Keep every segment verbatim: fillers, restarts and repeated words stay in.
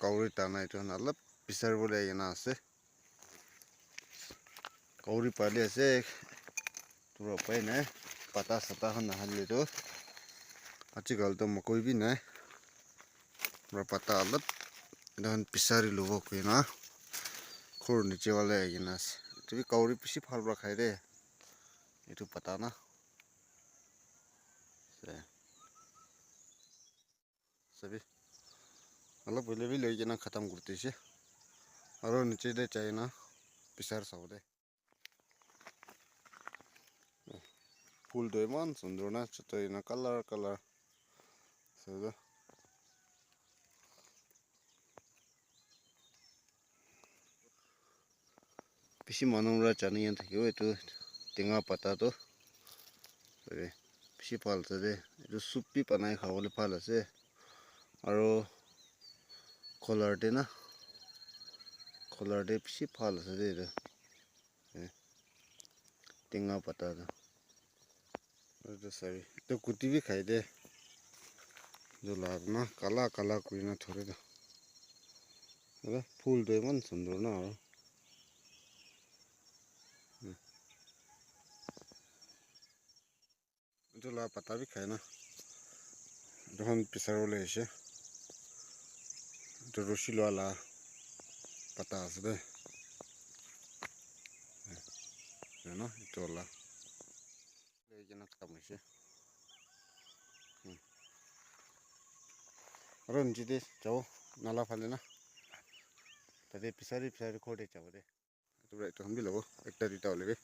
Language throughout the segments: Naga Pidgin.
Kauri tana etu khan olop bisari bole ahi kena ase. Kauri pali ase. Pura upai nai. Pata sata khan nahali tu. Ajikal tu mokoi bi nai. Pura pata olop. Etu khan bisari lobo koina. Ghor niche wale ahi kena ase. Etu bi kauri bishi bhal para khai de. Etu pata na. Se. Sabi. Olop hoile bi loi kena khatam kuri dise. Aro niche te jai na bisar sabo de. Phul toh eman sundur na, chutu ena color color. Sabi. Bishi manu para jani kena thakibo etu tenga pata toh. Tate bishi bhal ase de. Etu soup bi banai khabole bhal ase. Aro colour de na. Colour de bishi bhal ase de etu. Eh, tenga pata toh. Etu sabi. Etu kuti bi khai de. Etu la na kala kala kuri na thore toh. Aro phul toh eman sundur na aro. Hmm. Etu la pata bi khai na. Etu khan bisari bole ahishe. Etu rushi lua la pata ase de. Etu na, etu la. Loi kena khatam hoise. Hmm. Aro niche te jabo, nala phale na. Tate bisari, bisari ghor te jabo de. Etu para etu khan bi lobo, ekta duita hoile bi.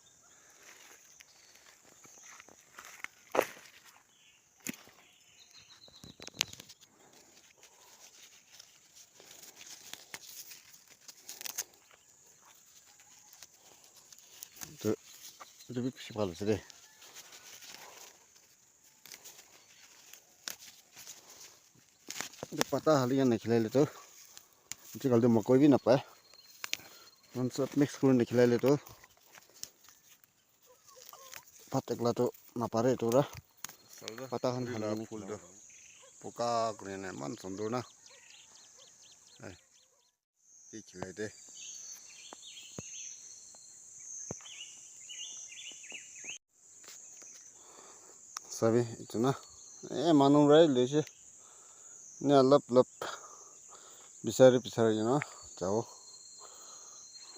Etu, etu bi bishi bhal ase de. Etu pata hali kena nikhilai le toh, ajikal toh mokoi bi napai. Etu khan sob mix kuri nikhilai le toh, bhat ekla toh napare etu para. Pata khan hali kena phul toh puka kuri na eman sundur na. Hai. Ki khilai de. Sabi, etu na. Eh, manu para loise. Ene olop olop bisari bisari kena jabo.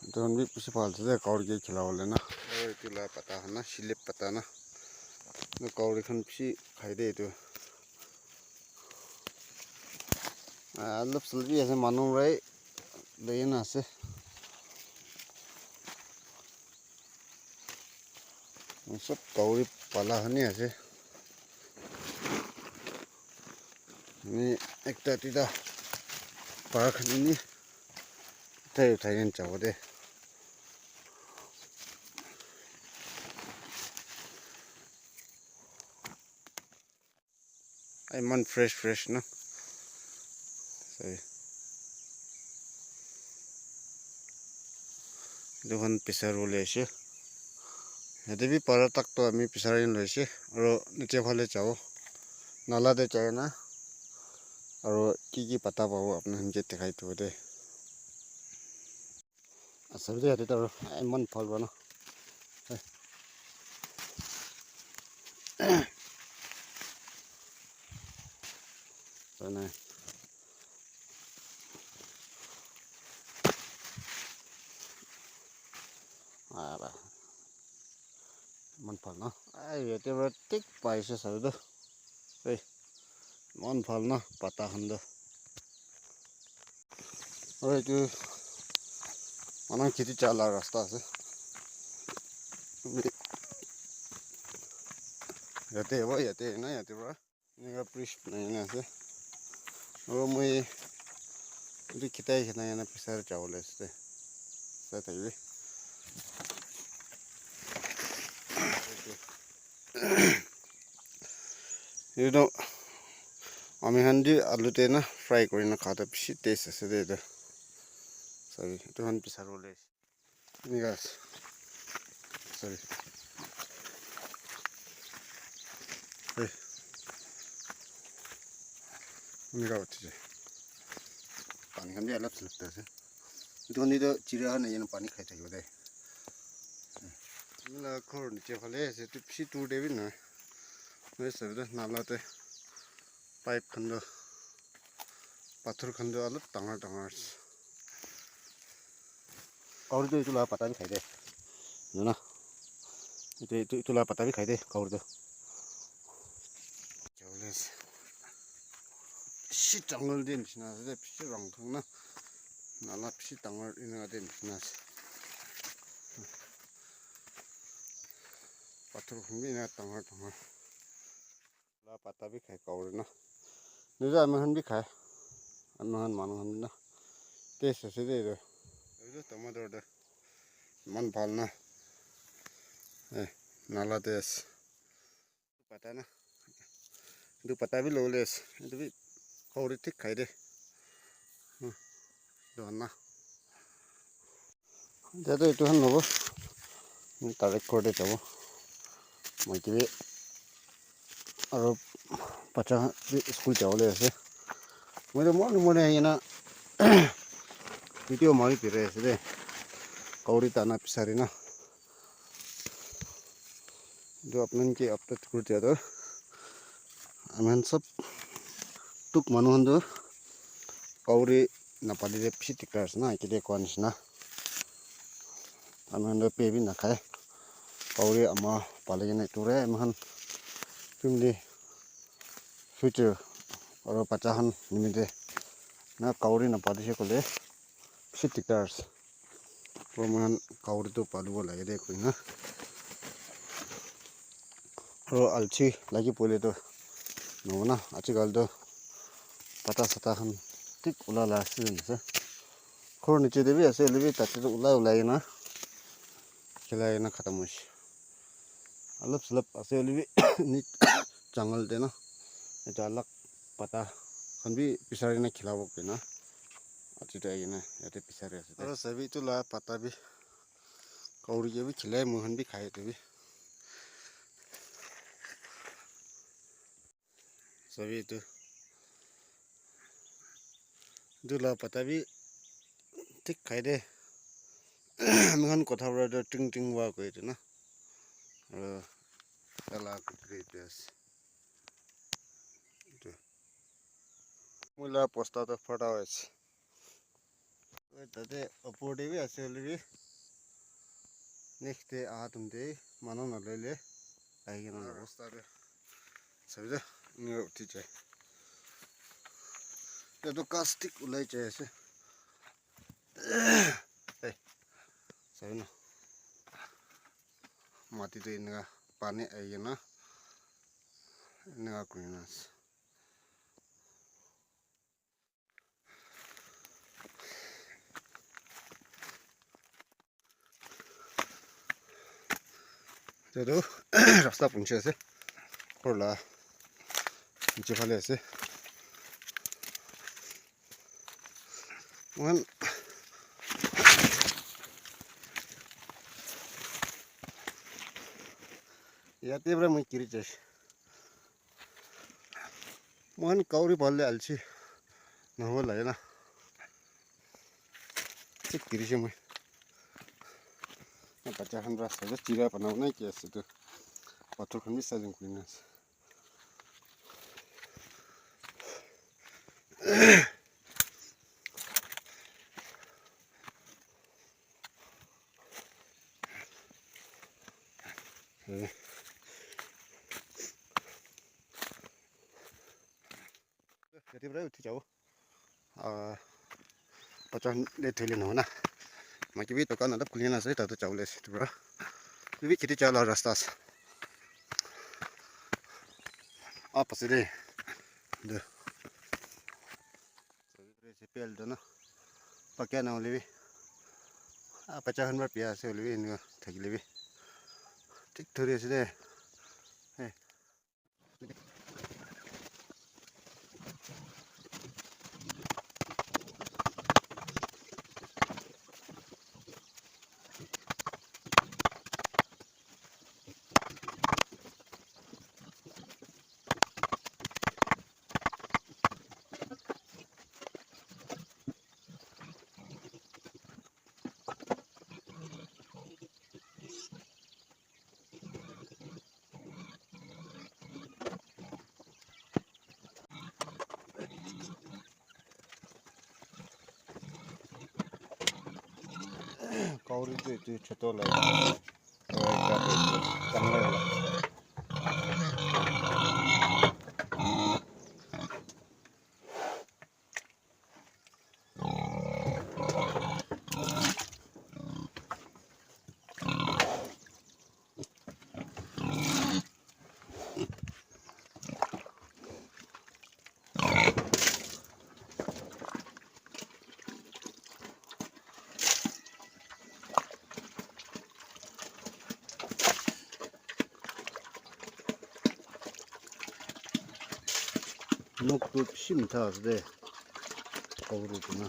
Etu khan bi bishi bhal ase de, kauri ke khila bole na. Aru etu la pata khan na, silip pata na. Etu kauri khan bishi khai de etu. Ah, olop solop bi ase, manu para loi kena ase. Sob kauri pala khan he ase. Ni ekta duita para khan ni uthai uthai kena jabo de. Eman fresh fresh na. Sai. Etu khan bisari bole ahishe. Yate bi para tak toh ami bisari kena loise. Aro niche phale jabo. Nala te jai na. Aro ki ki pata pabo apni khan ke dikhai dibo de. Ase de yate toh eman bhal bana. Sai nai. Ah, ba. Eman bhal na. Ai, yate para thik pai ase sabi toh. Hey, eman bhal na pata khan toh. Aru etu manu kheti ja la rasta ase. Yate ahibo, yate ahina, yate para eneka bridge banai kena ase. Aru moi etu khitai kena ena bisari jabo le ase. Sai thakibi. Etu toh ami khan tu alu te na fry kuri na kha toh bishi taste ase de etu. Sabi, etu khan bisari bole ase. Enika ase. Sorry. Hey. Enika uthi jai. pani khan bi alak alak ase. Etu khan toh chiriya khan ahina pani khai thakibo de. Etu la ghor niche phale ase, etu bishi dur te bi nai. Moi sabi toh nala te pipe khan toh, pathor khan toh alak dangor dangor ase. Kauri toh etu la pata bi khai de. Nana. Etu, etu, etu la pata bi khai de, kauri toh. Bishi jungle te nishina ase de, bishi rong thang na. Nala bishi dangor ena te nishina ase. Pathor khan bi ena dangor dangor. La pata bi khai kauri na. Nija ami khan bi khai. Ami khan manu khan bi na. Taste ase de etu. Etu tomato de. Iman bhal na. Eh, nala taste. Pata na. Etu pata bi lobole ase. Etu bi kauri thik khai de. Hmm. Etu khan na. Etia toh etu khan lobo. Moi direct ghor te jabo. Moi ke bi aro bacha khan bi school jabo le ase. Moi toh morning morning ahi kena video mari birai ase de. Kauri tana bisari na. Etu apni khan ke update kuri dia toh. Ami khan sob tuk manu khan toh kauri napale de bishi diktar ase na, etu de koa nishina. Ami khan toh pe bi nakhai. Kauri ama pale kena etu re ami khan family future aro bacha khan nimite na kauri napale koile bishi diktar ase. Aro moi khan kauri toh palibo lage de koina. Aro alchi lagi pole toh nohobo na, ajikal toh pata sata khan thik ula la season ase. Ghor niche te bi ase, hoile bi tate toh ulai ulai kena khilai kena khatam hoise. Alop salop ase hoile bi ni jungle te na. Etu alak pata khan bi bisari kena khilabo koina. Aji tai kena yate bisari ase. Aro sabi etu la pata bi kauri ke bi khilai, moi khan bi khai etu bi. Sabi etu. Etu la pata bi thik khai de. Ami khan kotha para toh ting ting wa koi etu na. Aro tala kutri etu ase. Etu. Moi la bosta toh phata hoi ase. Tate opor te bi ase hoile bi next day aha tum te manu naloi le ahi kena lobo. Rasta te sabi toh enika uthi jai. Etu ghas thik ulai jai ase. Hey, sabi na. Mati te enika pani ahi kena enika kuri kena ase. Etu tu rasta punchi ase. Ghor la niche phale ase. Moikhan yate para moi giri jai ase. Moikhan kauri pale alchi nahobo lage na. Thik giri se moi. Bacha khan para sai chira banabo na ki ase tu. Pathor khan bi sajing kuri na ase. Yate para uthi jabo. Ah, bacha khan le thoi le nohobo na. Maiki bi dukan alop khuli kena ase, tate jabo le ase etu para. Etu bi kheti ja la rasta ase. Up ase de. Etu. Pel tu na. Pakia na hoile bi. Ah, bacha khan para biya ase hoile bi enika thakile bi. Thik thori ase de. Hey. Aur itu, itu choto la. Aru ekta tu dangor wala. Nok tu bishi mitha ase de. Kauri tu na.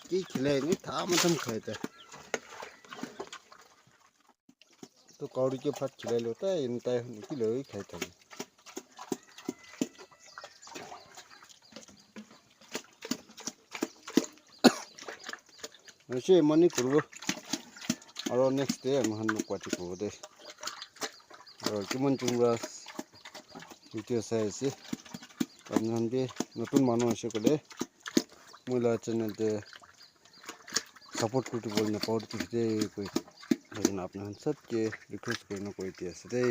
Ki khilai ni tham tham khai ta. To kauri ke phat khilai lo ta, in tai hun ki lo khai ta. Ase mani kurbo. Aro next day ami khan log pati kurbo de. Aro kiman chungra video sai ase. Apni khan bi notun manu ase koile moi la channel te support kuri dibo na pahori dibi de koi. Lekin apni khan sob ke request kuri na koi di ase de.